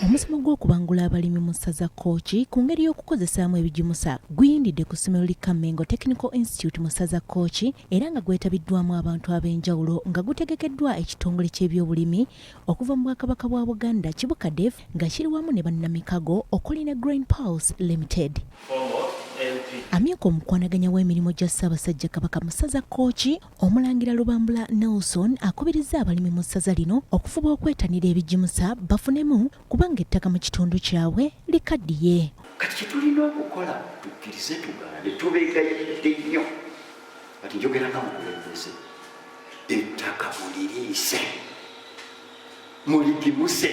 Omusomo gw'okubangula abalimi mu ssaza Kkooki ku ngeri y'okukozesaamu ebigimusa guyindidde ku ssomero li Kammengo Technical Institute mu ssaza Kkooki era nga gwetabiddwamu abantu ab'enjawulo nga gutegekeddwa ekitongole ky'ebyobulimi okuva mu Bwakabaka bwa Buganda ki Bucadef nga kiri wamu ne bannamikago okuli ne Grain Pulse Limited. Amyuka omukwanaganya w'emirimu gya Ssaabasajja Kabaka mu ssaza Kkooki, Omulangira Lubambula Nelson akubirizza abalimi mu ssaza lino okufuba okwetanira ebigimusa bafunemu kubanga ettaka mu kitundu kyabwe likaddiye. Kati kye tulina okukola tukkirize tugaane, tubeegayiridde nnyo. Kati njogera nga mukulembeze, ettaka muliriise, muligimuse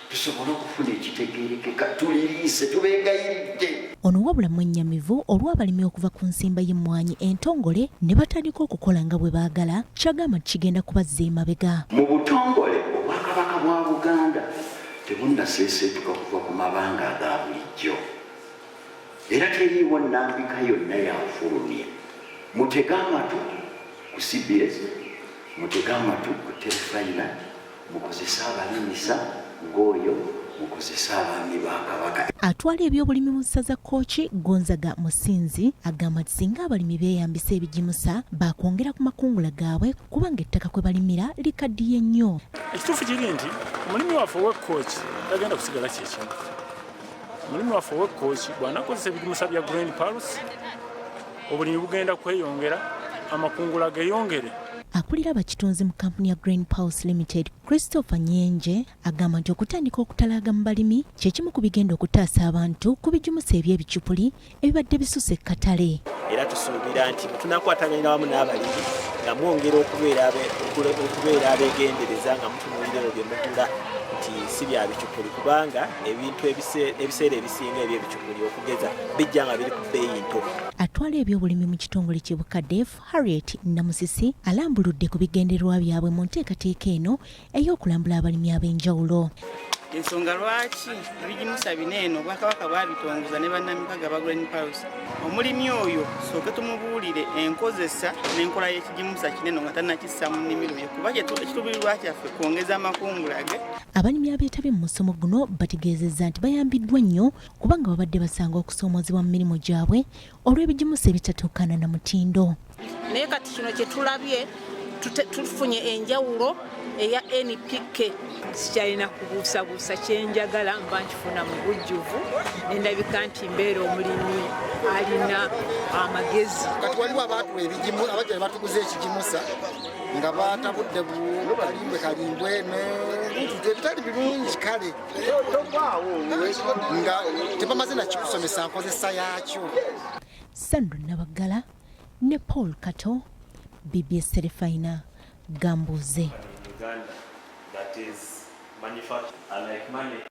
tusobole okufuna ekitegeerekeka, tuliriise, tubeegayiridde. Ono wabula mwennyamivu olw'abalimi okuva ku nsimba y'emmwanyi entongole ne batandika okukola nga bwe baagala ky'agamba nti kigenda kubazza emabega. Mu butongole, Obwakabaka bwa Buganda tebunnaseeseetuka kuva ku mabanga aga bulijjo era teriiwo nnambika yonna ya kufulumya. Mutege amatu ku cbs, mutege amatu ku Terefayina, mukozese abalimisa ng'oyo, mukozese abaami ba Kabaka. Atwala ebyobulimi mu ssaza Kkooki, Gonzaga Musinzi agamba nti singa abalimi beeyambisa ebigimusa baakwongera ku makungula gaabwe kubanga ettaka kwe balimira likaddiye nnyo. Ekituufu kiri nti omulimi waffe ow'e Kkooki tagenda kusigala kye kimu. Omulimi waffe ow'e Kkooki bw'anakozesa ebigimusa bya Grain Pulse, obulimi bugenda kweyongera, amakungula geeyongere. Akulira abakitunzi mu kkampuni ya Grain Pulse Limited, Christopher Nyenje agamba nti okutandika okutalaaga mu balimi kye kimu ku bigenda okutaasa abantu ku bigimusa eby'ebicupuli ebibadde bisusse katale. Era tusuubira nti bwe tunakwataganira wamu n'abalimi nga mwongera okubeera abeegendereza nga mutunuulira ebyo bye mugula nti si bya bicupuli, kubanga ebintu ebiseera ebisinga eby'ebicupuli okugeza bijja nga biri ku bbeeyi nto. Atwala ebyobulimi mu kitongole ky'e Bucadef, Harriet Namusisi alambuludde ku bigendererwa byabwe mu nteekateeka eno ey'okulambula abalimi ab'enjawulo. Ensonga lwaki ebigimusa bino eno Obwakabaka bwabitongoza ne bannamikago aba Grain Pulse, omulimi oyo sooke tumubuulire enkozesa n'enkola y'ekigimusa kinene nga tannakissa mu nnimiro ye, kuba ekituubirirwa kyaffe kwongeza amakungula ge. Abalimi abeetabye mu musomo guno bategeezezza nti bayambiddwa nnyo kubanga babadde basanga okusoomoozebwa mu mirimu gyabwe olw'ebigimusa ebitatuukana na mutindo. Naye kati kino kye tulabye tufunye enjawulo eya NPK. Sikyalina kubuusabuusa, kyenjagala mba nkifuna mu bujjuvu nendabika nti mbeera omulimi alina amagezi. Kati waliwo abaatuwa ebigimu, abajja ne batuguza ekigimusa nga batabudde kalimbwe kalimbwe n'ebintu ebitali birungi, kale nga tebamaze nakikusomesa nkozesa yaakyo. Sandra Nabaggala ne Paul Kato, BBS Terefayina, Gambuuze. Uganda that is manufactured like money.